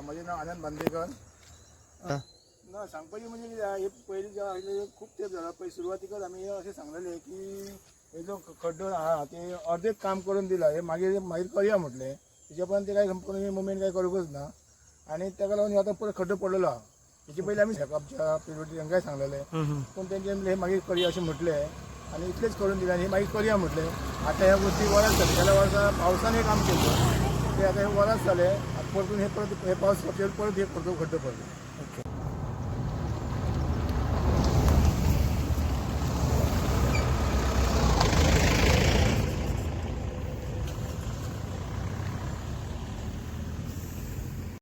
म्हजें नांव आनंद बांदेकर. ना, सांगपाचें म्हणजे कितें आहा, हे पयलीं जेन्ना आयले खूब तेंप जाला. पयलीं सुरवातीकच आमी अशें सांगलेलें की हे जो खड्डो आहा ते अर्देच काम करून दिला, हे मागीर मागीर करया म्हटलें. तेच्या उपरांत ते काय कंपनी मुवमेंट काय करूंकच ना आनी ताका लागून आतां परत खड्डो पडलेलो आहा. तेचे पयलीं आमी आमच्या पीडब्ल्यूडी हांकांय सांगलेलें, पूण तेंचे हे मागीर करया अशें म्हटलें आनी इतलेंच करून दिलें आनी हे मागीर करया म्हटलें. आतां ह्या गोश्टी वरात जालें. गेल्या वर्सा पावसान हें काम केलें ते, आतां हे वरात जालें. आतां परतून हे परत हे पावस सोंपचेर परत हे परतून खड्डो पडलो. ओके.